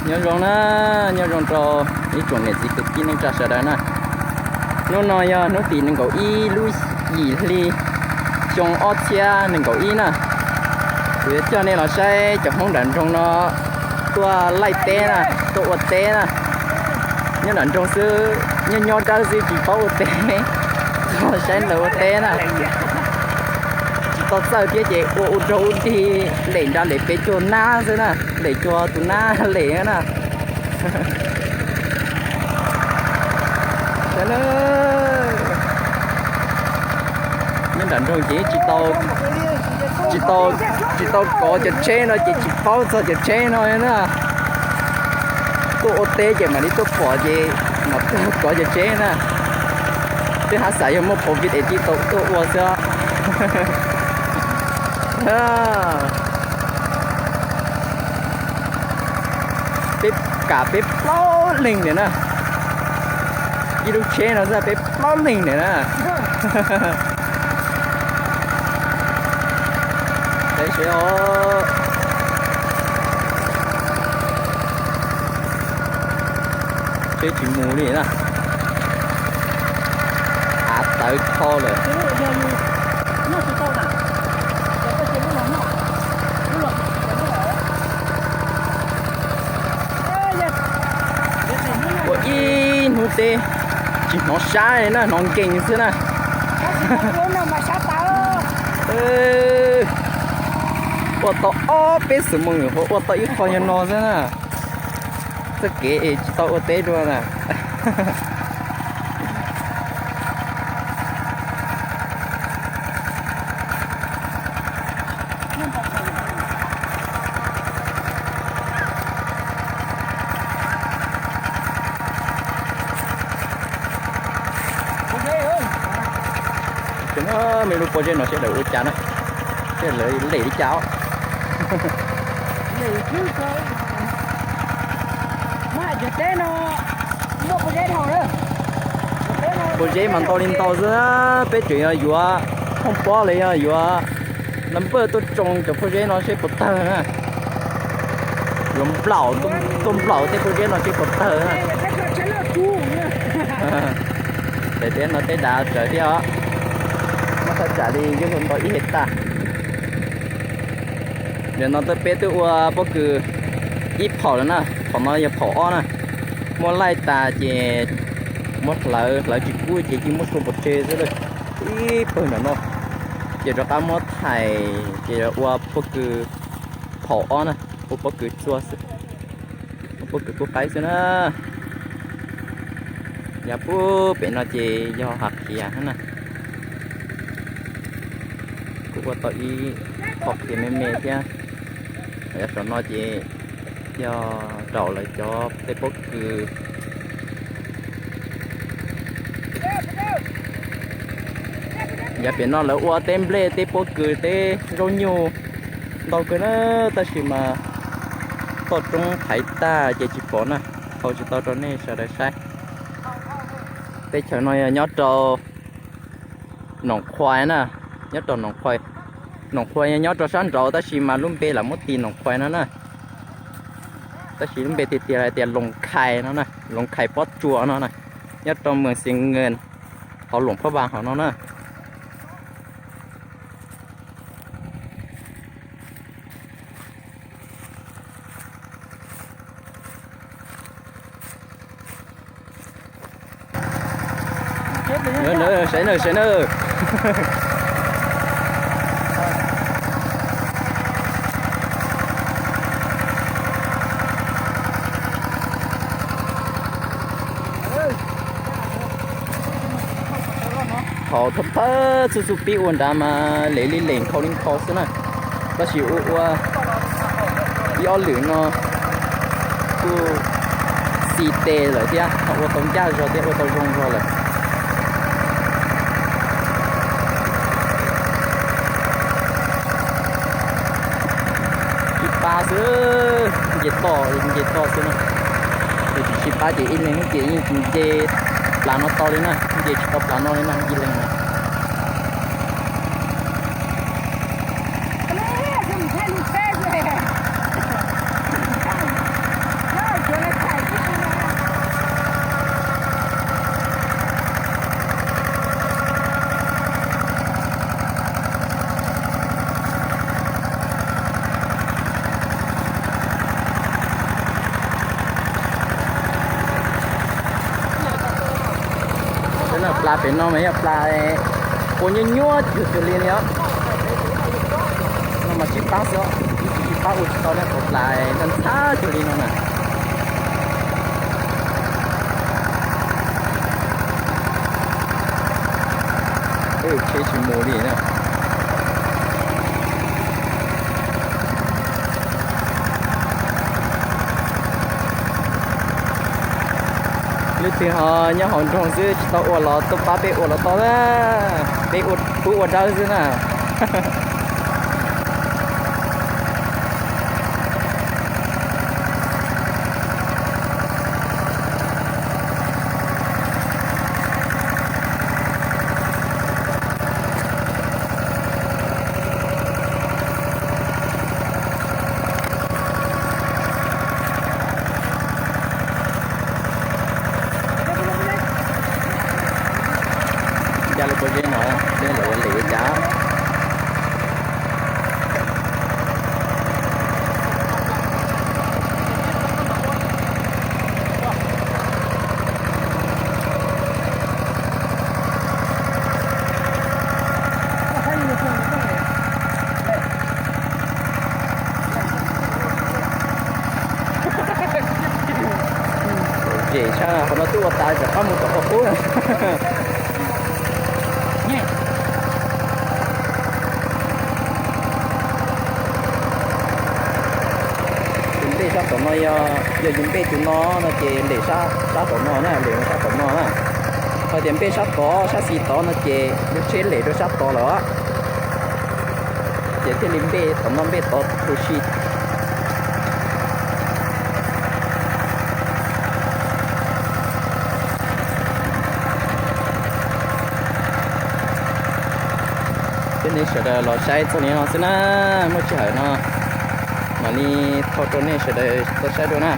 Nyob zoo na, nyob zoo rau ib tsoom niam txiv kwv tij neej tsa sawv daws na. Hnub no yog hnub tim nees nkaum ib lub yim hli xyoo ob txhiab nees nkaum ib na. Kuv yuav coj nej los saib cov Hmoob nram nroog no tuaj laij teb na, tuaj ua teb na. Nyob nram nroog xwb, nyob nyob dawb xwb tsis paub ua teb, tuaj saib lawv ua teb na. Tsis tau txawj thiab ces ua ua nrog ua dig, lem nra lem pem cuag nab xwb na, lem cuag tus nab lem na. Nyob nram nroog ces tsis tau, tsis tau, tsis tau kov cov tsheb no ces tsis paub txog cov tsheb no na. Tuaj ua teb ces mam li tuaj pom ces mam tuaj kov cov tsheb na. Twb haj xav yog muaj covid es thiaj tau tuaj ua xwb. Peb kam peb plaub leeg ntawm na, ib lub tsheb no xwb peb plaub leeg ntawm na. Teb tsis mus li na, av tawv kho lawm. Ua ib hnub teb tsis hnov sab li na, hnov nkees xwb na. Ua tau ob peb xuv moos nyuam qhuav ua tau ib qho nyuag no xwb na. Txoj kev es tsis tau ua teb dua na. Cov me lub pob zeb no seb lawv ua cas na, seb lawv lem li cas os. Pob zeb mas ntau li ntau xwb, peb tseem yog yuav thooj pob los yog yuav laj npawj tuaj tsoo cov pob zeb no seb puas tawg na. Yuav nplaum, tuaj nplaum tej pob zeb no seb puas tawg na. Teb no tej dav tsawv thiab os. Muab thaj tsam li yeej ntau ib hej tag. Nim no peb twb ua pob kws ib phaum lawm na, phaum no yog phaum ob na. Muab laij tas ces muab hlawv, hlawv tsis kub ces cia muab tshuaj pov tseg xwb lawm. Ib pawg nram no ces rov qab muab thais ces ua pob kws phaum ob na, ua pob kws txua xwb, ua pob kws kub qaib xwb na. Yav puag pem no ces yog hav qhiav na. Kuv ua tau ib qho qhiav me me thiab. Yav saum no ces yog raum lawv cov tej pob kws. Yav pem no lawv ua teb nplej, teb pob kws, teb zaub nyuj ntau kawg na, tab sis mas toj roob thaiv tag ces tsis pom na, hau tsis tau rau nej sawv daws saib. Teb chaws no yog nyob rau Noom Qhuai na, nyob rau Noom Qhuai. Noom Qhuai yog nyob rau sab nraud tab sis mas lub npe lam muab tis Noom Qhuai no na. Tab sis lub npe tiag tiag hais tias Loos Khais no na, Loos Khais Pob Tsuas no na, nyob rau Mees Xees Nkees, hauv Loos Phab Vas hauv no na. Saib na, saib na. Thaum thawj thawj txhua txhua pib ua nrad mas lem li lem nkhaus li nkhaus xwb na, tab sis ua ua ib ob lwm no kuj xis tes lawm thiab, ua tau ncaj zog thiab ua tau zoo zog lawm. Ib pab xwb, nce toj nce toj xwb na. Tab sis ib pab ces ib leeg ces yeej tsis nce plav no tau li na, nce tsis tau plav no li na ib leeg na. Plas pem no mas yog plas ua nyuaj nyuaj cuag cuag li li os. No mas sib pab xwb, sib pab ua tsis tau na, plas ntxhab cuag li no na. Peb tsheb tsis mus li na. Leej twg ho nyob hauv nroog xwb tsis tau ua los tuaj pab peb ua los tau na. Peb ua tub ua dawb xwb na. Ncaj lub pob zeb no, peb lawv ua ntes li cas. Ces sab qhov no twb ua tas, rov qab mus tom qhov qub. Tus npej sab tom no yog, yog yus npej tus no no ces lem sab tom no na, lem sab tom no na. Ho tias npej sab tod, sab xis tod no ces lub tsheb lem rau sab tod lawm. Ces thiaj li npej tom no npej tod tu si. Coj nej sawv daws los saib txog li no xwb na, muaj sij hawm no mam li thaij rau nej sawv daws tau saib dua na.